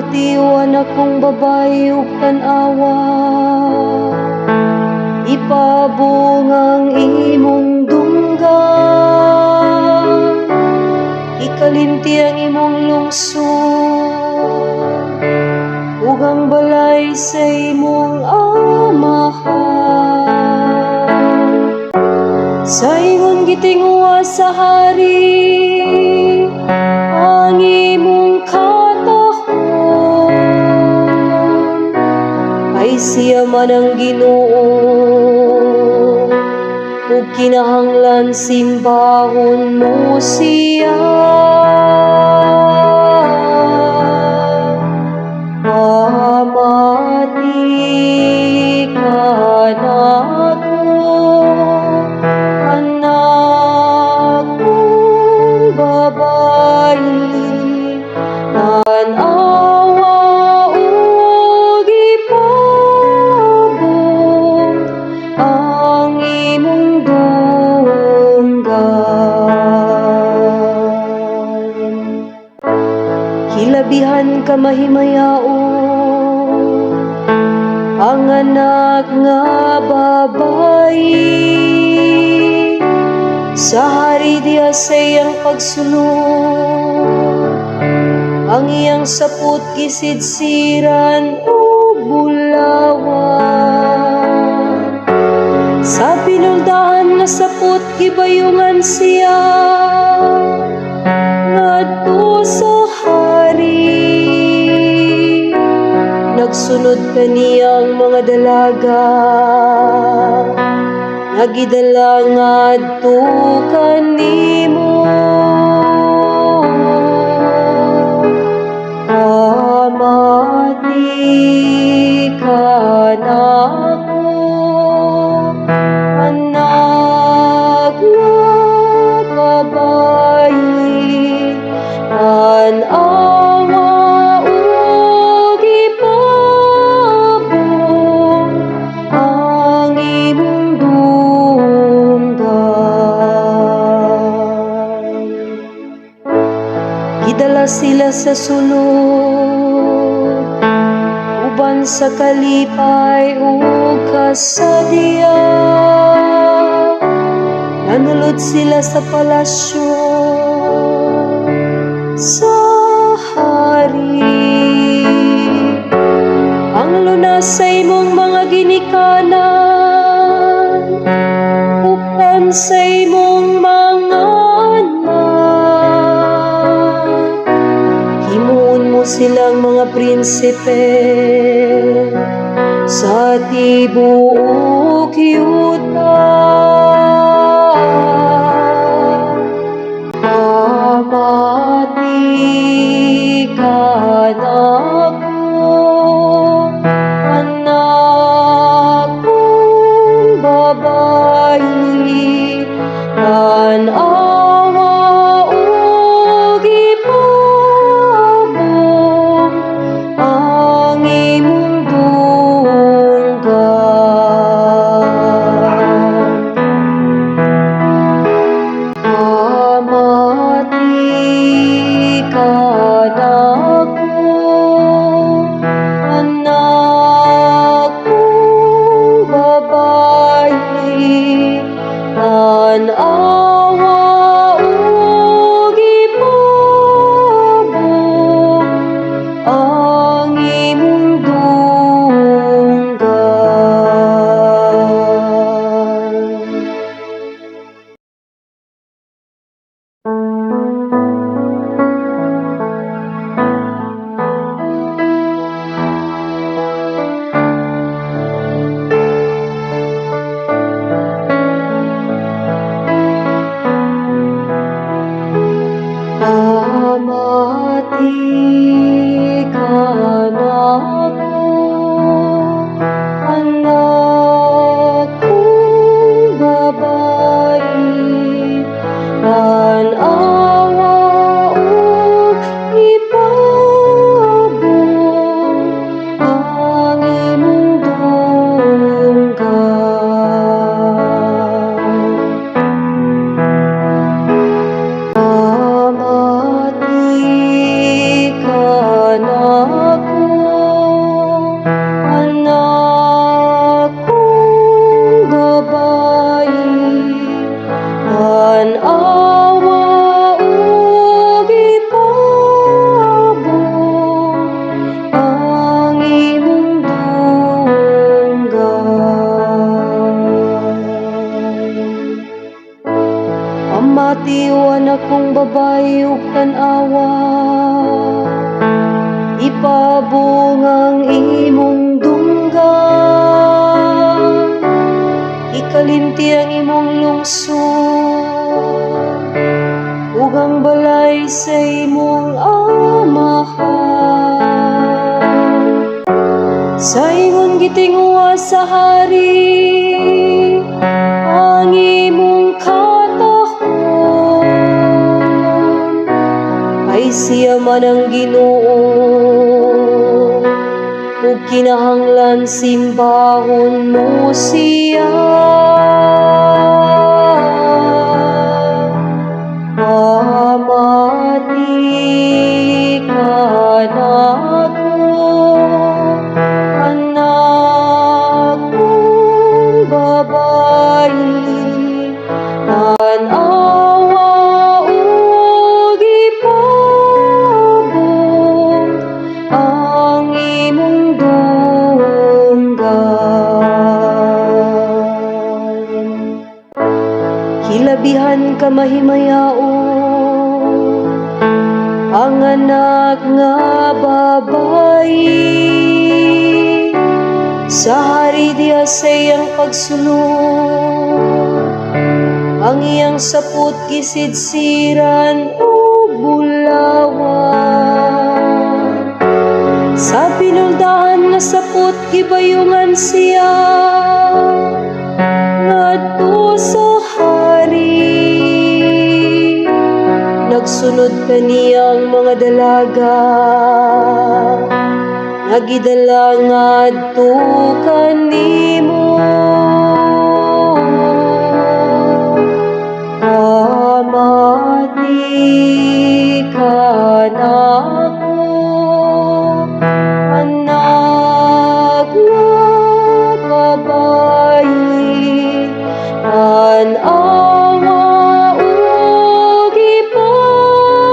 Pamati, o anak kong babae, ug tan-awa. Ipabong ang imong dunggan. Ikalimti ang imong lungsod ug ang balay sa imong amahan. Sa ingon gitinguha sa hari ang imong katahom, kay siya man ang Ginoo ug kinahanglan simbahon mo siya. Pamati ka nako, anak kong babae, tan-awa ug ipabong ang imong dunggan. Hilabihan ka mahimayaon ang anak nga babae sa hari diha sa iyang pagsulod. Ang iyang sapot gisidsiran og bulawan. Sa pinuldahan nga sapot gibayungan siya ngadto sa hari. Nagsunod kaniya ang mga dalaga nga gidala ngadto kanimo. Pamati ka nako, anak nga babae, tan-awa ug ipabong ang imong dunggan. Gidala sila sa sulod uban sa kalipay ug kasadya. Nanulod sila sa palasyo sa hari. Ang lunas sa imong mga ginikanan upan sa imong mga anak. Himuon mo silang mga prinsipe sa tibuok yuta. Pamati ka nako, anak kong babae, tan-awa ug ipabong ang imong dunggan. Pamati ka nako, anak kong babae, tan-awa ug ipabong ang imong dunggan. Pamati ka nako, anak kong babae, tan-awa ug ipabong ang imong dunggan. Pamati ka asawa, ipabong ang imong dunggan, ikalimti ang imong lungsod ug ang balay sa imong amahan. Sa ingon gitinguha sa hari ang imong katahom, kay siya man ang Ginoo ug kinahanglan simbahon mo siya. Pamati ka nako, anak kong babayi, tan-awa ug ipabong ang imong dunggan. Hilabihan ka mahimayaon ang anak nga babayi sa hari diha sa iyang pagsulod. Ang iyang sapot gisidsiran og bulawan. Sa pinuldahan nga sapot gibayungan siya ngadto sa hari. Nagsunod kaniya ang mga dalaga nga gidala ngadto kanimo. Pamati ka nako, anak nga babayi, tan-awa ug ipabong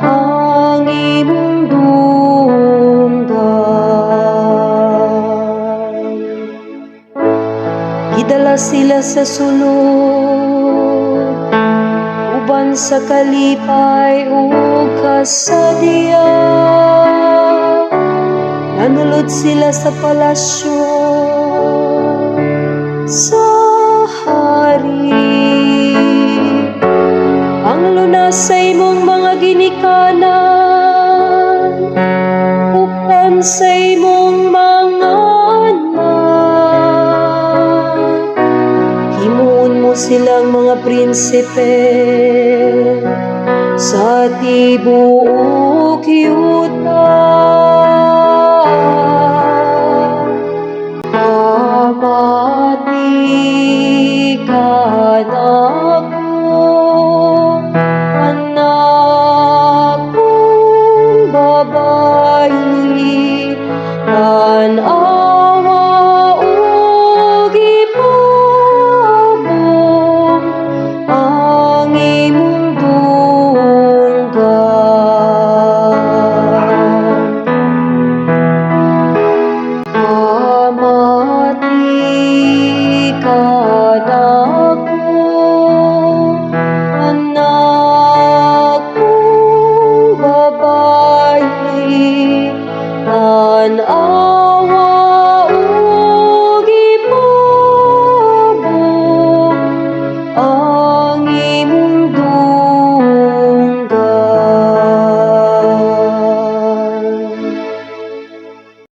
ang imong dunggan. Gidala sila sa sulod uban sa kalipay ug kasadya. Nanulod sila sa palasyo sa hari. Ang lunas sa imong mga ginikanan upan sa imong mga anak, himuon mo silang mga prinsipe sa tibuok yuta.